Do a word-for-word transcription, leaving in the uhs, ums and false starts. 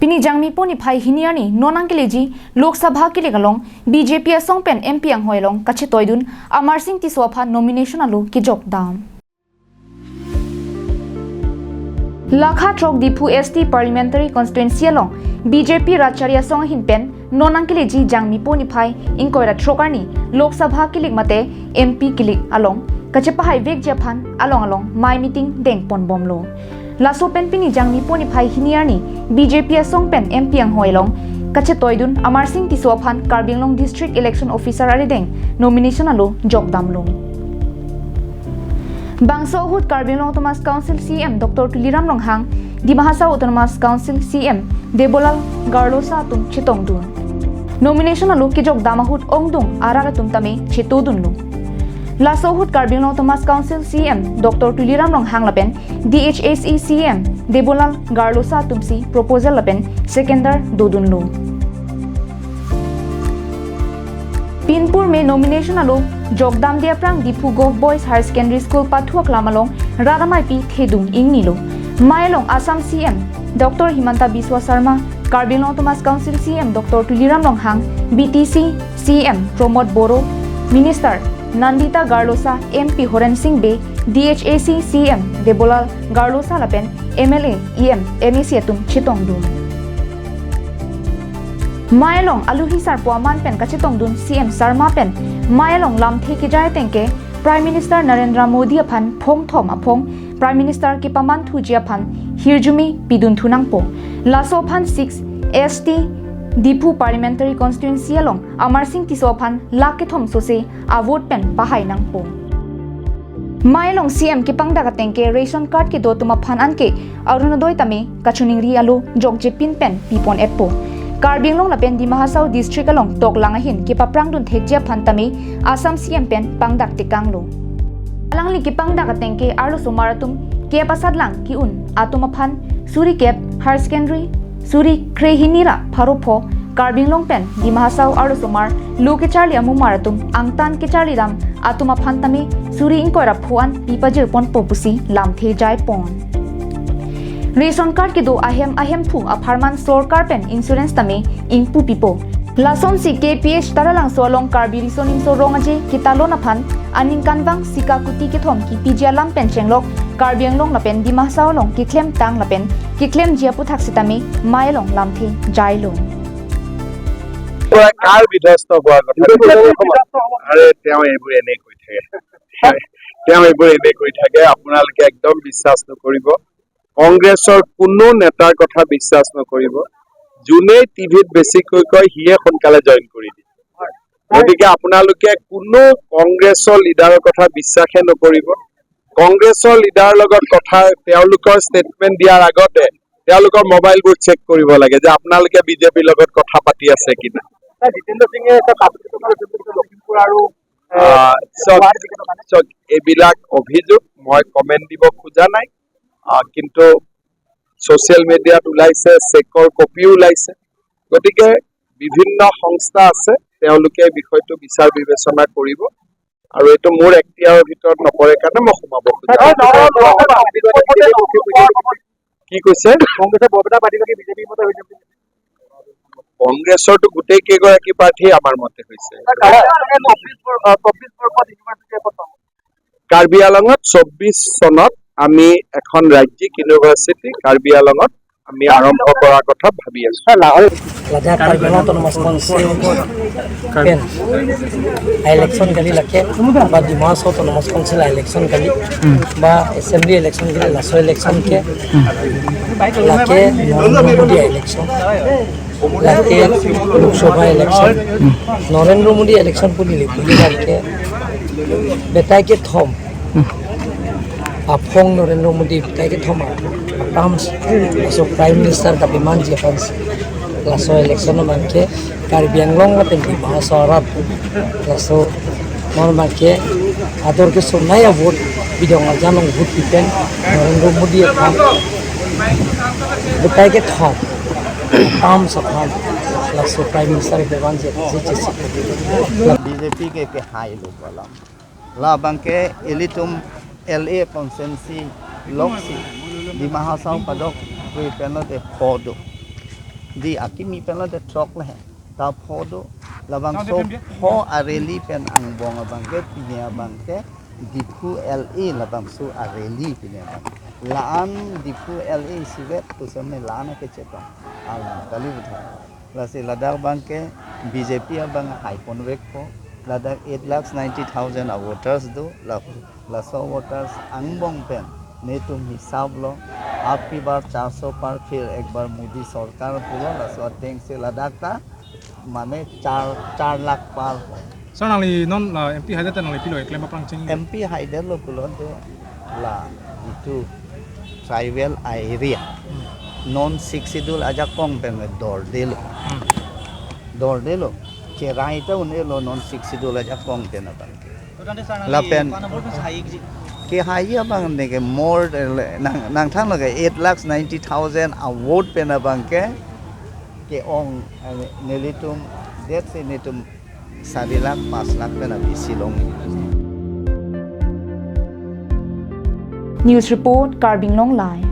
Pini Jangmi po niphai hini arni non nangkeleji Lok Sabha kilik along B J P asong pen M P anghoi along kachetoidun Amarsing Tisso aphan nomination alo kejokdam. Lakha throk Diphu S T Parliamentary Constituency along B J P ratchari asong ahin pen non nangkeleji Jangmi po niphai ingkoi ra throk arni Lok Sabha kilik mate M P kilik along kachepahaivekji aphan along along mei meeting dengponbomlo. Laso pen pini Jangmi po niphai hini arni B J P asong pen M P anghoi along kachetoidun Amarsing Tisso aphan Karbi Anglong District Election Officer arideng nomination alo jokdamlo. Bangso ahut Karbi Anglong Autonomous Council C E M Doctor Tuliram Ronghang, Dima Hasao Autonomous Council C E M Debolal Gorlosa atum chetongdun. Nomination alo kejokdam ahut ongdung arat atum tame chetodunlo. Laso ahut Karbi Anglong Autonomous Council C E M Doctor Tuliram Ronghang lapen D H A C C E M Debolal Gorlosa atumsi proposal lapen seconder dodunlo. Pinpur me nomination alo jokdamde aphrang Diphu Govt Boys Higher Secondary School pathu aklam along rat ameipi thedung ingnilo. Mei along Assam C E M Doctor Himanta Biswa Sarma, Karbi Anglong Autonomous Council C E M Doctor Tuliram Ronghang, B T C C E M Pramod Boro, Minister Nandita Gorlosa, M P Horen Sing Bey, D H A C C E M Debolal Gorlosa lapen M L A, E M, M A C atum chetongdun. Mei along aluhi sarpo aman pen kachetongdun C E M Sarma pen mei along lamthe kejai ateng ke Prime Minister Narendra Modi aphan phongthom aphong Prime Minister kepamanthuji aphan hirjume pidunthu nangpo. Laso aphan six S T Diphu Parliamentary Constituency along Amarsing Tisso aphan lakh kethom sose avote pen pahai nangpo. Mei along C E M kepangdak ateng ke ration card kedo atum aphan anke Orunodoi tame kachiningri alo jokjepin pen pipon-etpo. Karbi Anglong lapen Dima Hasao District along toklang ahin kepaprangdun thekji aphan tame Assam C E M pen pangdak tekanglo. Alangli kepangdak ateng ke arlosomar atum kep asatlang ke-un atum aphan suri kep, higher secondary suri krehini ra pharo pho, Karbi Anglong pen Dima Hasao arlosomar lo kecharli amumar atum angtan kecharli dam atum aphan tame suri ingkoi ra pho an pipajirponpo pusi lamthe jaipon. Ration card kedo ahem ahemphu apharman sorkar pen insurance tame ingpupipo. Lasonsi K P H Taralangso along Karbi Riso Nimso Rong Aje ketalon aphan aningkanvang sika kuti kethom kipiji alam pen chenglok Karbi Anglong lapen Dima Hasao along keklemtang lapen keklemji aputhak sitame mei along lamthe jailo. পৰা কাৰ বিধ্বস্ত হোৱাৰ কথা কৈছে? আৰে, তেওঁ এইবোৰ এনেই কৈ থাকে। তেওঁ এইবোৰ এনেই কৈ থাকে। আপোনালোকে একদম বিশ্বাস নকৰিব। কংগ্ৰেছৰ কোনো নেতাৰ কথা বিশ্বাস নকৰিব। যোনে টিভিত বেছিকৈ কয়, সিয়ে সোনকালে জইন কৰি দিয়ে। গতিকে আপোনালোকে কোনো কংগ্ৰেছৰ লিডাৰৰ কথা বিশ্বাসে নকৰিব। কংগ্ৰেছৰ লিডাৰৰ লগত কথা, তেওঁলোকৰ ষ্টেটমেণ্ট দিয়াৰ আগতে তেওঁলোকৰ মোবাইলবোৰ চেক কৰিব লাগে যে আপোনালোকে বিজেপিৰ লগত কথা পাতি আছে কি নাই। নাই, জিতেন্দ্ৰ সিঙে এটা কাশ্মীৰ কথা কৈছে বুলি কৈছে, লখিমপুৰ আৰু, এ, আহ, চাওক, গুৱাহাটীৰ কথা মানে। চাওক, এইবিলাক অভিযোগ মই কমেণ্ট দিব খোজা নাই। আহ, কিন্তু ছ'চিয়েল মিডিয়াত ওলাইছে, চেকৰ কপিও ওলাইছে। গতিকে বিভিন্ন সংস্থা আছে, তেওঁলোকে বিষয়টো বিচাৰ বিবেচনা কৰিব আৰু এইটো মোৰ এখতিয়াৰৰ ভিতৰত নপৰে কাৰণে মই সোমাব খোজা নাই। ছাৰ, ছাৰ, ছাৰ, কি কৈছে? কংগ্ৰেছে বৰপেটা পাৰ্টিগৰাকী বিজেপিৰ মতে হৈ যাব। কংগ্ৰেছৰতো গোটেই কেইগৰাকী প্ৰাৰ্থী আমাৰ মতে হৈছে। ছাৰ, চৌব্বিছ বৰ-, আহ, চৌব্বিছ বৰ্ষত ইউনিভাৰ্চিটি এখন পাব। কাৰ্বি আংলঙত চৌব্বিছ চনত আমি এখন ৰাজ্যিক ইউনিভাৰ্চিটি কাৰ্বি আংলঙত আমি আৰম্ভ কৰাৰ কথা ভাবি আছো। Lake Karbi Anglong Autonomous Council pen election kali, lake ba Dima Hasao Autonomous Council election kali, ba assembly election kali, laso election ke, lake Narendra Modi election, lake Lok Sabha election, Narendra Modi election puli le puli lake betai kethom aphong Narendra Modi betai kethom a-terms, laso Prime Minister kapemanji aphansi. Laso election abangke Karbi Anglong lapen Dima Hasao arat, laso non abangke ador ke sonai a-vote, bidong arjan along vote pipen Narendra Modi aphan betai kethom a-terms aphan laso Prime Minister kapemanji aphansi chesi. বিজেপিকে হাই লোক। Labangke ilitum L A constituency loksi Dima Hasao padok ri penlote pho do. Di akimi pen lo de throk le. Ta pho do labangso pho a-rally pen angbong abangke pine abangke Diphu L A labangso a-rally pine abang. La-an Diphu L A isivet pusitame la-an kechetong. Alam kali butha. Lasi ladak abangke B J P abang haiponvekpo. Ladak eight lakhs ninety thousand a-voters do. La, laso voters angbong pen netum hisab lo. Ab ki bar char so par phir ek bar Modi sorkar pulo, laso atengsi ladak ta mane char, char lakh par. Sir, nangli non la M P haidet nangli pilo klem aphrang chini? M P haidet lo pulote la itu tribal area. Hmm. Non Sixth Schedule ajakong pen dordelo. Hmm. Dordelo. Cherai ta un-elo non Sixth Schedule ajakong pen abangke. Lapen kehai abang neke more, eh, nang, nangthan lo ke eight lakhs ninety thousand a-vote pen abangke ke-ong, eh, nelitum det si netum sari lakh, pas lakh pen abisi long. News report, Karbi Anglong Live.